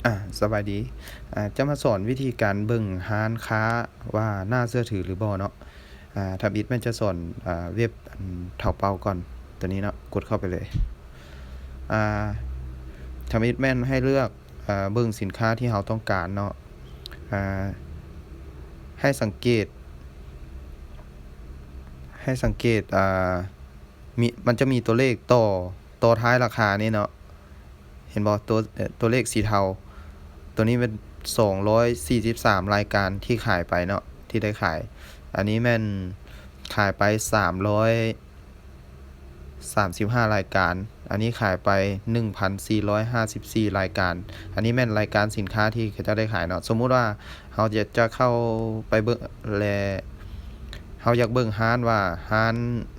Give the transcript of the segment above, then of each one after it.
ອາ ສະບາຍດີ. ອາ ຈະມາສອນວິທີການເບິ່ງຮ້ານຄ້າວ່າໜ້າເຊື່ອຖືຫຼືບໍ່ເນາະ. ອາ ທຳອິດແມ່ນຈະສອນ ອາ ເວັບ ອັນ ເຖົາເປົາກ່ອນ ຕົວນີ້ເນາະ, ກົດເຂົ້າໄປເລີຍ. ອາ ທຳອິດແມ່ນໃຫ້ເລືອກ ອາ ເບິ່ງສິນຄ້າທີ່ເຮົາຕ້ອງການເນາະ. ອາ ໃຫ້ສັງເກດ ໃຫ້ສັງເກດ ອາ ມີ ມັນຈະມີຕົວເລກຕໍ່ ຕໍ່ທ້າຍລາຄານີ້ເນາະ. ເຫັນບໍ່? ຕົວ ເອີ ຕົວເລກສີເທົາ ຕົວນີ້ແມ່ນສອງຮ້ອຍສີ່ສິບສາມລາຍການທີ່ຂາຍໄປເນາະ ທີ່ໄດ້ຂາຍ. ອັນນີ້ແມ່ນຂາຍໄປສາມຮ້ອຍສາມສິບຫ້າລາຍການ, ອັນນີ້ຂາຍໄປໜຶ່ງພັນສີ່ຮ້ອຍຫ້າສິບສີ່ລາຍການ. ອັນນີ້ແມ່ນລາຍການສິນຄ້າທີ່ເຂົາເຈົ້າໄດ້ຂາຍເນາະ. ສົມມຸດວ່າເຮົາຢາກຈະເຂົ້າໄປເບິ່ງ ແລະ ເຮົາຢາກເບິ່ງຮ້ານວ່າຮ້ານ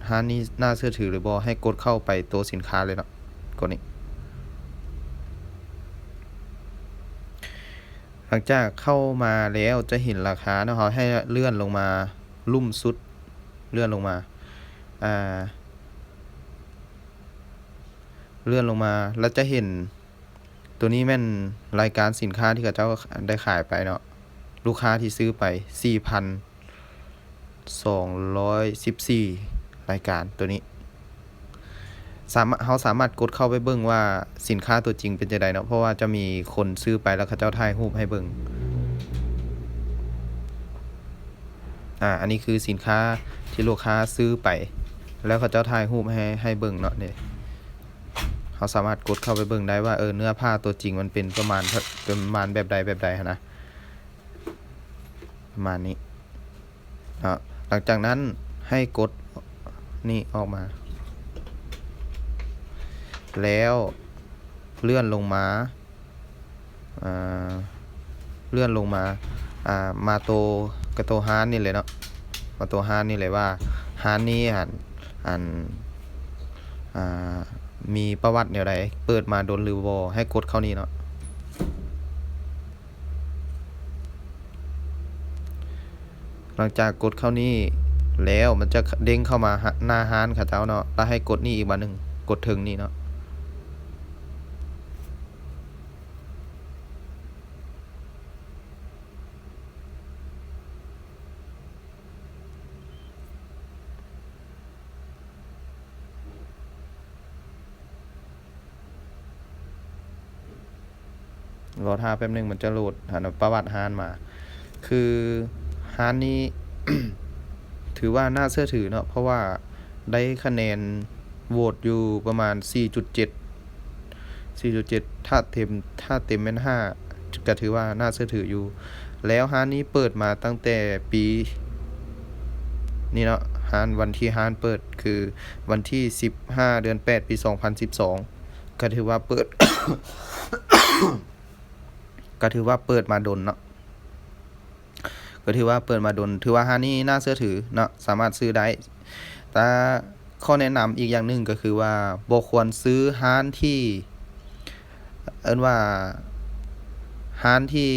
ຮ້ານນີ້ໜ້າເຊື່ອຖືຫຼືບໍ່, ໃຫ້ກົດເຂົ້າໄປໂຕສິນຄ້າເລີຍເນາະ. ກົດນີ້. ຫຼັງຈາກເຂົ້າມາແລ້ວຈະເຫັນລາຄາເນາະ, ເຮົາໃຫ້ເລື່ອນລົງມາລຸ່ມສຸດ, ເລື່ອນລົງມາ ອາ ເລື່ອນລົງມາ ແລ້ວຈະເຫັນ ໂຕນີ້ແມ່ນລາຍການສິນຄ້າທີ່ເຂົາເຈົ້າໄດ້ຂາຍໄປເນາະ, ລູກຄ້າທີ່ຊື້ໄປສີ່ພັນສອງຮ້ອຍສິບສີ່ລາຍການ. ໂຕນີ້ສາມາດ ເຮົາສາມາດກົດເຂົ້າໄປເບິ່ງວ່າສິນຄ້າຕົວຈິງເປັນຈັ່ງໃດເນາະ, ເພາະວ່າຈະມີຄົນຊື້ໄປແລ້ວເຂົາເຈົ້າຖ່າຍຮູບໃຫ້ເບິ່ງ. ອາ ອັນນີ້ຄືສິນຄ້າທີ່ລູກຄ້າຊື້ໄປ ແລ້ວເຂົາເຈົ້າຖ່າຍຮູບໃຫ້ ໃຫ້ເບິ່ງເນາະ. ນີ້ ເຮົາສາມາດກົດເຂົ້າໄປເບິ່ງໄດ້ວ່າ ເອີ ເນື້ອຜ້າຕົວຈິງມັນເປັນປະມານ ເປັນປະມານແບບໃດແບບໃດຫັ້ນນະ, ປະມານນີ້ເນາະ. ຫຼັງຈາກນັ້ນໃຫ້ກົດນີ້ອອກມາ ແລ້ວເລື່ອນລົງມາ ອ່າ ເລື່ອນລົງມາ ອ່າ ມາໂຕ ກະໂຕຮ້ານນີ້ເລີຍເນາະ, ມາໂຕຮ້ານນີ້ເລີຍວ່າຮ້ານນີ້ຫັ້ນ ອັນ ອ່າ ມີປະຫວັດແນວໃດ, ເປີດມາດົນຫຼືບໍ່, ໃຫ້ກົດເຂົ້ານີ້ເນາະ. ຫຼັງຈາກກົດເຂົ້ານີ້ແລ້ວ ມັນຈະເດ້ງເຂົ້າມາ ຫ- ໜ້າຮ້ານເຂົາເຈົ້າເນາະ, ແລ້ວໃຫ້ກົດນີ້ອີກບາດໜຶ່ງ, ກົດເທິງນີ້ເນາະ. ລໍຖ້າແປັບໜຶ່ງ ມັນຈະໂຫຼດ ຫາ ປະຫວັດຮ້ານມາ. ຄືຮ້ານນີ້ ຖືວ່າໜ້າເຊື່ອຖືເນາະ, ເພາະວ່າໄດ້ຄະແນນໂຫວດຢູ່ປະມານສີ່ຈຸດເຈັດ ສີ່ຈຸດເຈັດ ຖ້າເຕັມ ຖ້າເຕັມແມ່ນຫ້າ ກະຖືວ່າໜ້າເຊື່ອຖືຢູ່. ແລ້ວຮ້ານນີ້ເປີດມາຕັ້ງແຕ່ປີນີ້ເນາະ, ຮ້ານ ວັນທີຮ້ານເປີດ ຄືວັນທີສິບຫ້າ ເດືອນແປດ ປີສອງພັນສິບສອງ ກະຖືວ່າເປີດ ກະຖືວ່າເປີດມາດົນເນາະ. ກໍຖືວ່າເປີດມາດົນ, ຖືວ່າຮ້ານນີ້ໜ້າເຊື່ອຖືເນາະ, ສາມາດຊື້ໄດ້. ແຕ່ຂໍ້ແນະນຳອີກຢ່າງໜຶ່ງກໍຄືວ່າ ບໍ່ຄວນຊື້ຮ້ານທີ່ ເອີ້ນວ່າ ຮ້ານທີ່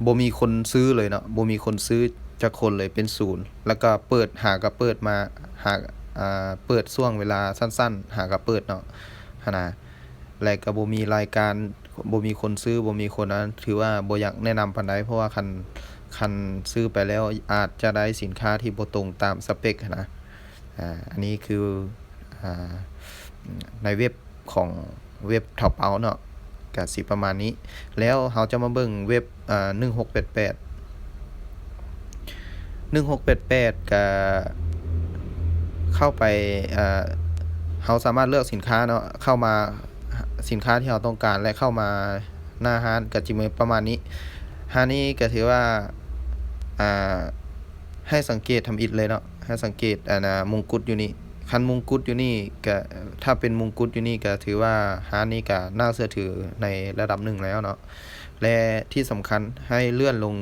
ບໍ່ມີຄົນຊື້ເລີຍເນາະ, ບໍ່ມີຄົນຊື້ຈັກຄົນເລີຍ, ເປັນສູນ, ແລ້ວກໍເປີດ ຫາກໍເປີດມາ ຫາ ອ່າ ເປີດຊ່ວງເວລາສັ້ນໆ ຫາກໍເປີດເນາະ ຫັ້ນນະ. ແລະກໍບໍ່ມີລາຍການ ບໍ່ມີຄົນຊື້ ບໍ່ມີຄົນນັ້ນ ຖືວ່າບໍ່ຢາກແນະນຳປານໃດ, ເພາະວ່າຄັນ ຄັນຊື້ໄປແລ້ວອາດຈະໄດ້ສິນຄ້າທີ່ບໍ່ຕົງຕາມສະເປັກຫັ້ນນະ. ອາ ອັນນີ້ຄື ອາ ໃນເວັບຂອງເວັບເຖົ້າເປົາເນາະ, ກະຊິປະມານນີ້. ແລ້ວເຮົາຈະມາເບິ່ງເວັບ ອາ ໜຶ່ງຫົກແປດແປດ ໜຶ່ງຫົກແປດແປດ ກະເຂົ້າໄປ ເອີ ເຮົາສາມາດເລືອກສິນຄ້າເນາະ, ເຂົ້າມາ ສິນຄ້າທີ່ເຮົາຕ້ອງການ ແລະ ເຂົ້າມາໜ້າຮ້ານ ກະຈະມີປະມານນີ້. ຮ້ານນີ້ກະຖືວ່າ ອາ ໃຫ້ສັງເກດທຳອິດເລີຍເນາະ, ໃຫ້ສັງເກດ ອັນນາ ມົງກຸດຢູ່ນີ້. ຄັນມົງກຸດຢູ່ນີ້ກະ ຖ້າເປັນມົງກຸດຢູ່ນີ້ກະຖືວ່າຮ້ານນີ້ກະໜ້າເຊື່ອຖືໃນລະດັບໜຶ່ງແລ້ວເນາະ. ແລະທີ່ສຳຄັນໃຫ້ເລື່ອນລົງ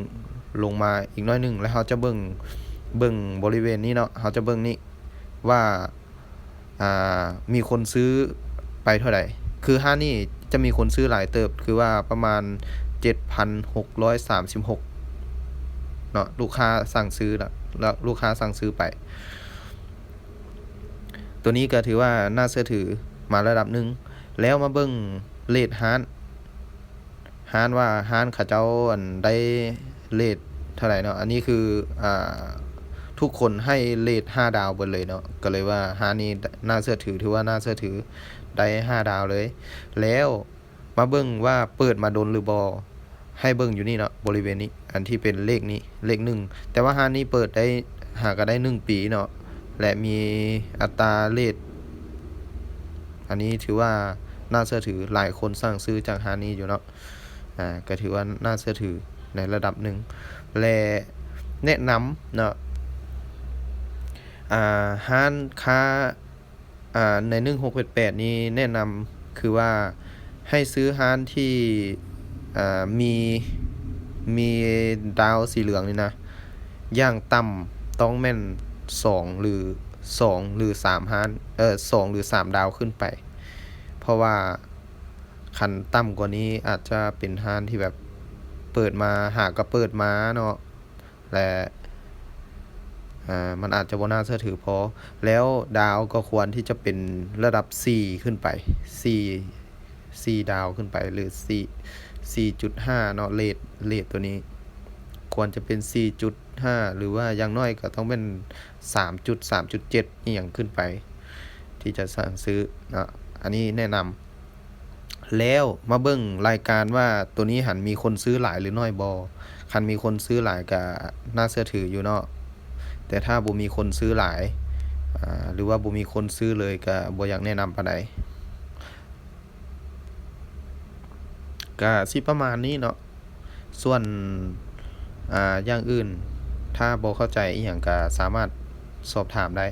ລົງມາອີກໜ້ອຍໜຶ່ງ ແລ້ວເຮົາຈະເບິ່ງ ເບິ່ງບໍລິເວນນີ້ເນາະ, ເຮົາຈະເບິ່ງນີ້ວ່າ ອ່າ ມີຄົນຊື້ໄປເທົ່າໃດ. ຄືຮ້ານນີ້ຈະມີຄົນຊື້ຫຼາຍເຕີບ, ຄືວ່າປະມານເຈັດພັນຫົກຮ້ອຍສາມສິບຫົກເນາະ, ລູກຄ້າສັ່ງຊື້ລະ ລະ ລູກຄ້າສັ່ງຊື້ໄປ. ໂຕນີ້ກໍຖືວ່າໜ້າເຊື່ອຖືມາລະດັບໜຶ່ງ. ແລ້ວມາເບິ່ງເຣດຮ້ານ. ຮ້ານວ່າຮ້ານເຂົາເຈົ້າ ອັນ ໄດ້ເຣດເທົ່າໃດເນາະ ອັນນີ້ຄື ອ່າ ທຸກຄົນໃຫ້ເຣດຫ້າດາວເບິດເລີຍເນາະ ກໍເລີຍວ່າຮ້ານນີ້ໜ້າເຊື່ອຖື ຖືວ່າໜ້າເຊື່ອຖື ໄດ້ຫ້າດາວເລີຍ. ແລ້ວມາເບິ່ງວ່າເປີດມາດົນຫຼືບໍ່ ໃຫ້ເບິ່ງຢູ່ນີ້ເນາະ ບໍລິເວນນີ້ ອັນທີ່ເປັນເລກນີ້ ເລກໜຶ່ງ ແຕ່ວ່າຮ້ານນີ້ເປີດໄດ້ ຫາກໍໄດ້ໜຶ່ງປີເນາະ ແລະ ມີອັດຕາເຣດ ອັນນີ້ຖືວ່າໜ້າເຊື່ອຖື ຫຼາຍຄົນສັ່ງຊື້ຈາກຮ້ານນີ້ຢູ່ເນາະ ອ່າ ກໍຖືວ່າໜ້າເຊື່ອຖືໃນລະດັບໜຶ່ງ ແລະ ແນະນຳເນາະ ອ່າ ຮ້ານຄ້າ ອ່າ ໃນໜຶ່ງຫົກເຈັດແປດນີ້ແນະນຳຄືວ່າໃຫ້ຊື້ຮ້ານທີ່ ອ່າ ມີ ມີດາວສີເຫຼືອງນີ້ນະ ຢ່າງຕ່ຳຕ້ອງແມ່ນສອງ ຫຼື ສອງ ຫຼື ສາມຮ້ານ ເອີ ສອງ ຫຼື ສາມດາວຂຶ້ນໄປ ເພາະວ່າຄັນຕ່ຳກວ່ານີ້ອາດຈະເປັນຮ້ານທີ່ແບບເປີດມາ ຫາກໍເປີດມາເນາະ ແລະ ອ່າ ມັນອາດຈະບໍ່ໜ້າເຊື່ອຖືພໍ ແລ້ວດາວກໍຄວນທີ່ຈະເປັນລະດັບສີ່ຂຶ້ນໄປ ສີ່ ສີ່ດາວຂຶ້ນໄປ ຫຼື ສີ່ ສີ່ຈຸດຫ້າເນາະ ເຣດ ເຣດຕົວນີ້ຄວນຈະເປັນສີ່ຈຸດຫ້າ ຫຼືວ່າຢ່າງໜ້ອຍກໍຕ້ອງແມ່ນສາມຈຸດ ສາມຈຸດເຈັດ ອີ່ຫຍັງຂຶ້ນໄປ ທີ່ຈະສັ່ງຊື້ເນາະ ອັນນີ້ແນະນຳ. ແລ້ວມາເບິ່ງລາຍການວ່າໂຕນີ້ຫັ້ນມີຄົນຊື້ຫຼາຍຫຼືໜ້ອຍບໍ່? ຄັນມີຄົນຊື້ຫຼາຍກະໜ້າເຊື່ອຖືຢູ່ເນາະ ແຕ່ຖ້າບໍ່ມີຄົນຊື້ຫຼາຍ ອາ ຫຼືວ່າບໍ່ມີຄົນຊື້ເລີຍ ກະບໍ່ຢາກແນະນຳປານໃດ. ກະຊິປະມານນີ້ເນາະ ສ່ວນ ອາ ຢ່າງອື່ນ ຖ້າບໍ່ເຂົ້າໃຈອີ່ຫຍັງກະສາມາດສອບຖາມໄດ້.